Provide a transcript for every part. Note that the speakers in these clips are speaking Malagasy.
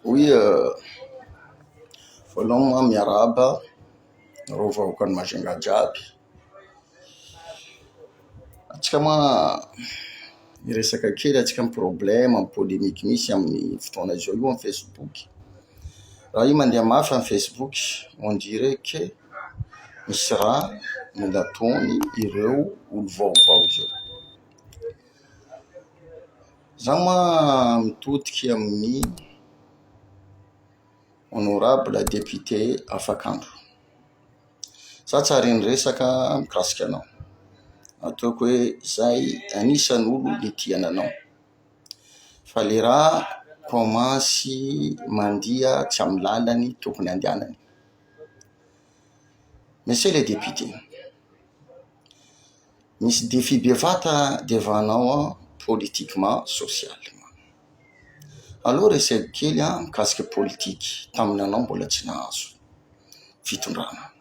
Oui, voalohany moa miarahaba nareo vahoakan'i Majunga jiaby. Antsika moa hiresaka kely antsika amin'ny problème, amin'ny polémique misy amin'ny fotoana izao io amin'ny Facebook. Raha io mandeha mafy amin'ny Facebook, on dirait que misy raha mila ataony ireo olo vaovao izao. Zaho moa mitodiky amin'ny honorable député Afakandro. Za tsy ary niresaka mikasika anao. Ataoko hoe zay anisan'ny olo nitiana anao. Fa le raha commence mandeha tsy amin'ny lalany tokony andehanany. Monsieur le député, misy défi bevata devanao politiquement, socialement. Aleo resako kely mikasika politiky tamin'ny anao mbola tsy nahazo fitondrana.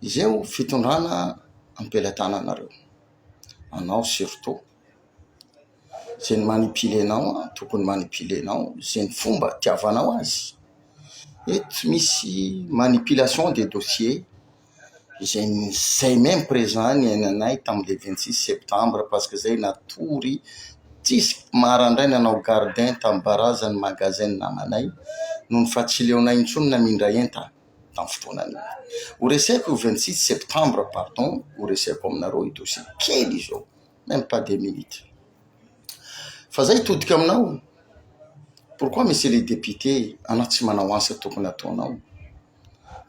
Izay fitondrana am-pelatananareo, anao surtout. Zay ny manipulenao tokony manipulenao zay ny fomba itiavanao azy. Eto misy manipulation des dossiers izay zay même présent niainanay tamin'ny le 26 septembre, parce que zay natory tsisy maraindray nanao gardien tamin'ny barazany magasin namanay noho ny fa tsy leonay intsony namindra entana tamin'ny fotoanan'iny. Ho resako io 26 septembre, pardon, ho resako aminareo io dossier kely izao, même pas 2 minutes. Fa zay hitodika aminao, pourquoi, monsieur le député, anao tsy manao asa tokony ataonao?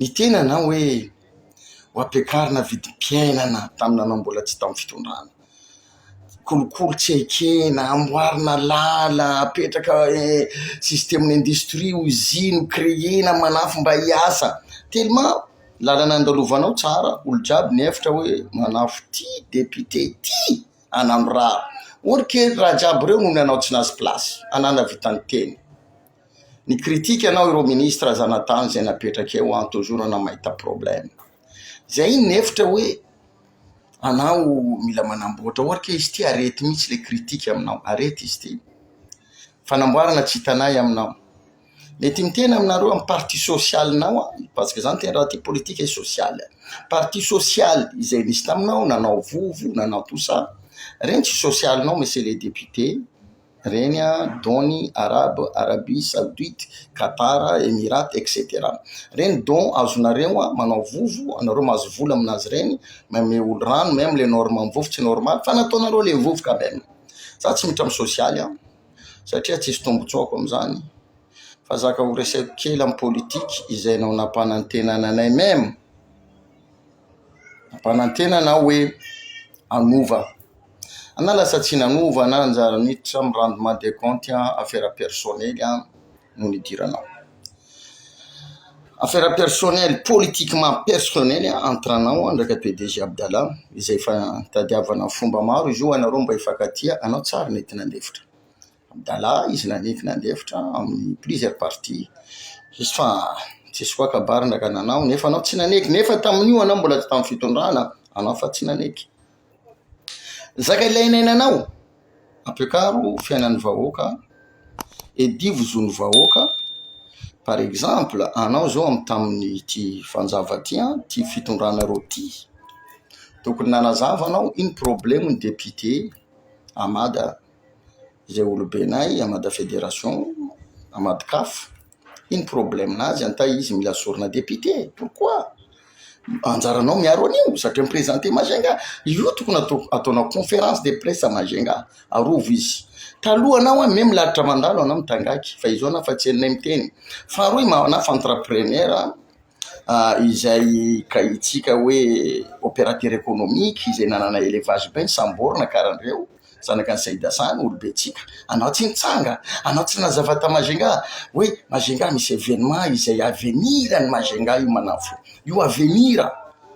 Ny tena anao hoe ho ampiakarina vidim-piainana tamin'ny mbola tsy tamin'ny fitondrana. Kolikoly tsy ekena, amboarina lala, apetraka système industrie, usine créena manafo mba hiasa. Tellement lalana andalovanao tsara, olo jiaby nihevitra hoe manafo ty député ty anano raha. Or ke raha jiaby reo noho ny anao tsy nahazo place, anao nahavita niteny. Ny critique anao ireo ministre zanatany zay napetraky eo an, toujours anao mahita problème. Zay iny nihevitra hoe anao mila manamboatra, or ke izy ty arety mihitsy le critique aminao, arety izy ty. Fanamboarana tsy hitanay aminao. Mety miteny aminareo amy parti socialinao, parce que zany tena raha ty politique et sociale. Parti social izay nisy taminao, nanao vovo, nanao tout ça, reny tsy socialinao, monsieur le député, reny a dony arabe, Arabie Saoudite, Qatar, Émirats, etc. Reny don azonareo a manao vovo, anareo mahazo vola aminazy reny, manome olo rano, même le norme amy vovo tsy normal, fa nataonareo le vovo quand même. Za tsy miditra amy sosialy a, satria tsisy tombotsoako amizany. Fa zaka ho resako kely amy politiky izay anao nampanantenana anay même, nampanantena anao hoe hanova. Anao lasa tsy nanova na anjara niditra amy rendement de compte, affaire personnelle no nidiranao. Affaire personnelle, politiquement personnel entre anao ndraiky PDG Abdallah izay efa nitadiavana fomba maro izy io anareo mba hifankatia, anao tsara nety nandefitra. Abdallah izy naneky nandefitra amin'ny plusieurs parties izy fa tsisy koa kabary ndraka nanao nefa anao tsy naneky, nefa tamin'io anao mbola tsy tamin'ny fitondrana anao fa tsy naneky. Zaka ilainainanao, ampiakaro fiainan'ny vahoaka, edivo zon'ny vahoaka. Par exemple, anao zao amy tamin'ny ty fanjava ty a, ty fitondranareo ty, tokony nanazava anao ino problème ny député Amada izay olobenay Amada fédération Amady CAF, ino problème nazy antay izy mila sorona député, pourquoi? Anjaranao miaro an'io satria miprésente Majunga io, tokony atao ataonao conférence de presse Majunga, arovo izy. Taloha anao a même lalitra mandalo anao mitangaky fa izao anao fa tsy hainay miteny. Faharoa, manafo entrepreneur izay kahitsika hoe opérateur économique izay nanana élevage be samborina karahandreo zanaka ny Saïd Hassane olobetsika. Anao tsy nitsanga, anao tsy nazava ta Majunga hoe Majunga misy événement izay avenir ny Majunga io manafo io avenir.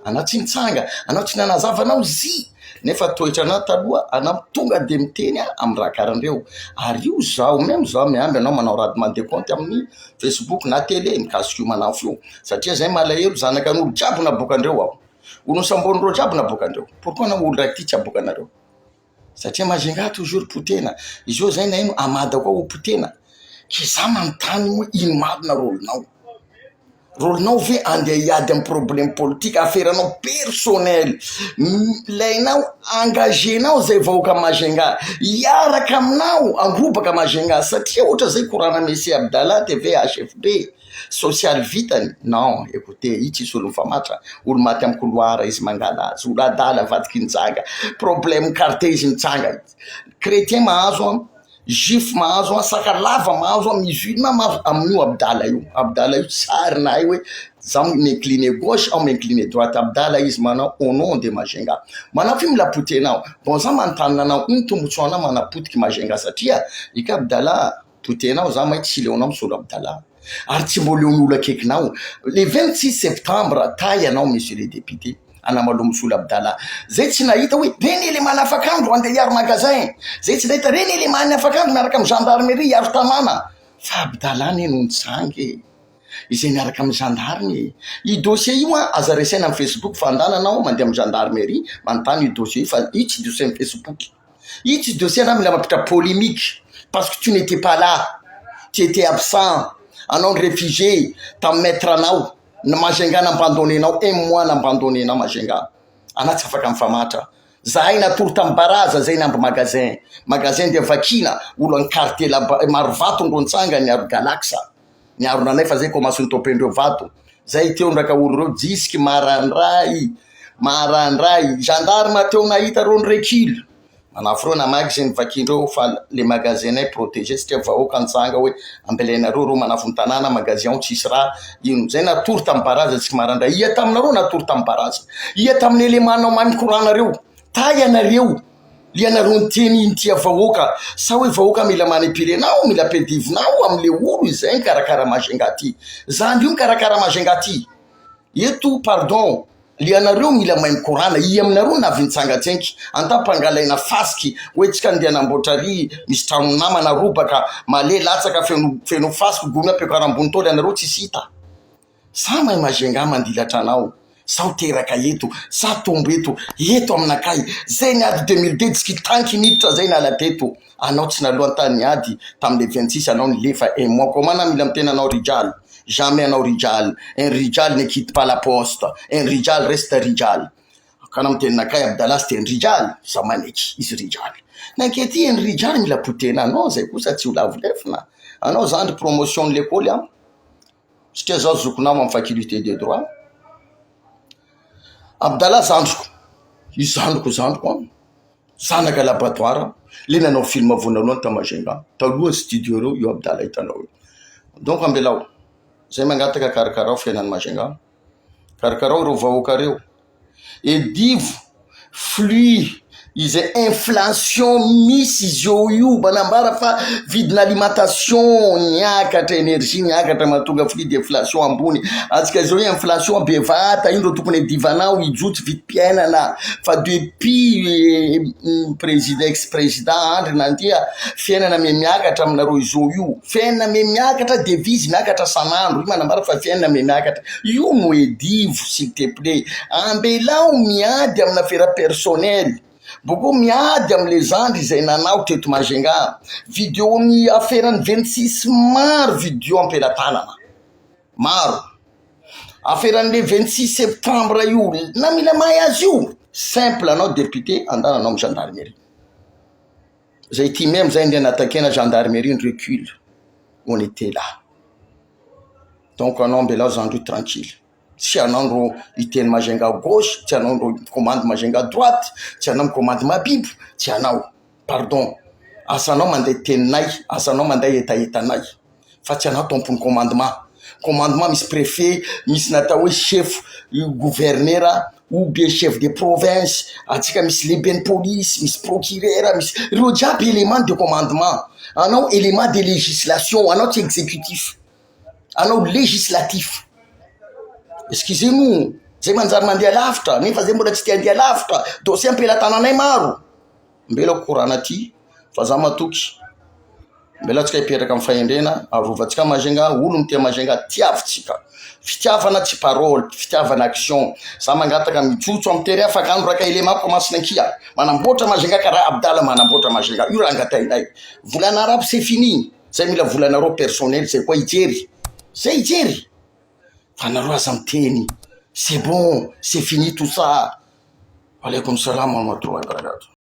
Anao tsy nitsanga, anao tsy nanazava anao zy, nefa toetra anao taloha anao tonga de miteny amy raha karahandreo. Ary io zaho même zaho miamby anao manao rendement de compte amin'ny Facebook na télé mikasika io manafo io, satria zay malahelo zanaka an'olo jiaby naboakandreo aho, olo nisamborindreo jiaby naboakandreo. Pourquoi anao olo raiky ty tsy aboakanareo? Satria Majunga toujours potena izy io zay naino Amada koa ho potena. Ke za manontany hoe ino marina rôle-nao? Rôle-nao ve andeha hiady amin'ny problème politique affaire-nao personnel, ilainao engager-nao zay vahoaka Majunga hiaraka aminao handrobaka Majunga satria ohatra zay korana Messi Abdallah TV HFB social vitany non écoutez io tsisy olo mifamatra, olo maty amin'ny couloir izy mangala azy, olo adala avadiky ny janga, problème quartier izy mitsanga, chrétien mahazo an. Juif mahazo an, sakalava mahazo an, musulman mahazo amin'io Abdala io. Abdala io tsary nahay hoe zaho mi-incliner gauche aho mi-incliner droite. Abdala izy manao au nom de Majunga. Manao f'io mila potehinao. Bon za manontany anao ino tombotsoanao manapotiky Majunga satria ika Abdala potehinao za may tsy leonao misolo Abdala. Ary tsy mbô leon'olo akaikinao. Le 26 septembre tay anao monsieur le député. Anamaloa Abdallah. Zay tsy nahita hoe reny élément afak'andro andeha hiaro magasin. Zay tsy nahita reny élément afak'andro miaraka amin'ny gendarmerie hiaro tanàna. Fa Abdallah ne no nitsangy e. Izay miaraka amin'ny gendarme e. Io dossier io an, aza resena amin'ny Facebook fa andana anao mandeha amin'ny gendarmerie manontany io dossier io fa io tsy dossier amin'ny Facebook. Io tsy dossier anao mila mampiditra polémique parce que tu n'étais pas là. Tu étais absent. Anao ny réfugié tamin'ny maître anao. Ny Majunga n'abandonné-nao un mois n'abandonné-nao Majunga. Anao tsy afaka mifamatra. Zahay natory tamin'ny baraza zay namby magasin. Magasin dia vakina olo any quartier là-bas Marovato ndro nitsanga niaro Galaxa. Niaro nanay fa zay commence nitopendreo vato. Zay teo ndraka olo reo jusque marandray. Marandray. Gendarme teo nahita reo ni-recule. Manafo reo namaky zay nivakindreo fa le magasin-nay protégé satria vahoaka nitsanga hoe ambelainareo reo manafo ny tanàna magasin ao tsisy raha ino. Zay natory tamin'ny baraza jusque marandray. Ia taminareo natory tamin'ny baraza. Ia tamin'ny élément-nao mahay mikorana Tay anareo. Lianareo niteny nitia vahoaka. Sa hoe vahoaka mila manipuler-nao, mila ampiadivinao amle olo izay mikarakara Majunga ty. Zandry io mikarakara Majunga ty. Eto pardon, lianareo mila mahay mikorana. Ia aminareo navy nitsangatsenky. Anta mpangalaina fasiky hoe tsika andeha hanamboatra ary misy trano namana robaka male latsaka feno feno fasiky gony ampiakaro ambony tao lianareo tsisy hita. Sa mahay Majunga mandilatra anao? Sao teraka eto, sa tombo eto, eto aminakay. Zay niady 2002 tsy kitanky niditra zay niala teto. Anao tsy naloha tany niady tamin'ny le 26 anao nilefa un mois. Comment na mila miteny anao Rijal? Jamais anao Rijal. Un Rijal ne quitte pas la poste. Un Rijal reste Rijal. Kana miteny nakay Abdallah sy teny Rijal, za maneky izy Rijal. Nankety un Rijal mila potena anao zay kosa tsy ho lavo lefona. Anao zandry promotion l'école an. Satria zaho zokinao amin'ny faculté de droit. Abdallah zandriko, io zandriko zandriko an, zanaka laboratoire, le nanao film voanalohany ta Majunga, taloha studio reo io Abdallah hitanao io. Donc ambelao, zay mangataka karakarao fiainan'i Majunga, karakarao ireo vahoaka reo, Edivo flux izay inflation misy izy eo io manambara fa vidina alimentation niakatra, energie niakatra mahatonga flux d'inflation ambony. Antsika zao hoe inflation be vata io ndro tokony edivanao hijotso vidim-piainana fa depuis président ex président Andry nandia fiainana me miakatra aminareo izao io. Fiainana me miakatra, devise miakatra san'andro io manambara fa fiainana me miakatra. Io no edivo s'il te plait. Ambelao miady amina affaire personnel. Boko miady amle zandry izay nanao teto Majunga. Video ny affaire ny 26 maro video ampelatanana. Maro. Affaire an'le 26 septembre io na mila mahay azy io. Simple anao député andana anao amin'ny gendarmerie. Zay ty même zay ndeha natakena gendarmerie ny recul. On était là. Donc anao ambelao zandry io tranquille. Tsy anao ndro hiteny Majunga gauche, tsy anao ndro commande Majunga droite, tsy anao micommande Mabibo, tsy anao. Pardon. Asanao mandeha teninay, asanao mandeha hetahetanay. Fa tsy anao tompon'ny commandement. Commandement misy préfet, misy natao hoe chef gouverneur ou bien chef de province, antsika misy lehiben'ny polisy, misy procureur, misy ireo jiaby élément de commandement. Anao élément de législation, anao tsy exécutif. Anao législatif. Excusez-nous, zay manjary mandeha lavitra nefa zay mbola tsy te handeha lavitra, dossier ampelatananay maro. Mbela korana ty fa za matoky. Mbela tsika hipetraka amin'ny fahendrena, arovantsika Majunga, olo mitia Majunga tiavitsika. Fitiavana tsy parole, fitiavana action. Za mangataka mijotso amin'ny terrain afaka andro raka élément commence nankia. Manamboatra Majunga karaha Abdala manamboatra Majunga. Io raha angatahinay. Volana arabo c'est fini. Zay mila volanareo personnel, zay koa hijery, zay hijery, fa nareo aza miteny. C'est bon, c'est fini tout ça. Alaikum salam warahmatullahi wabarakatuh.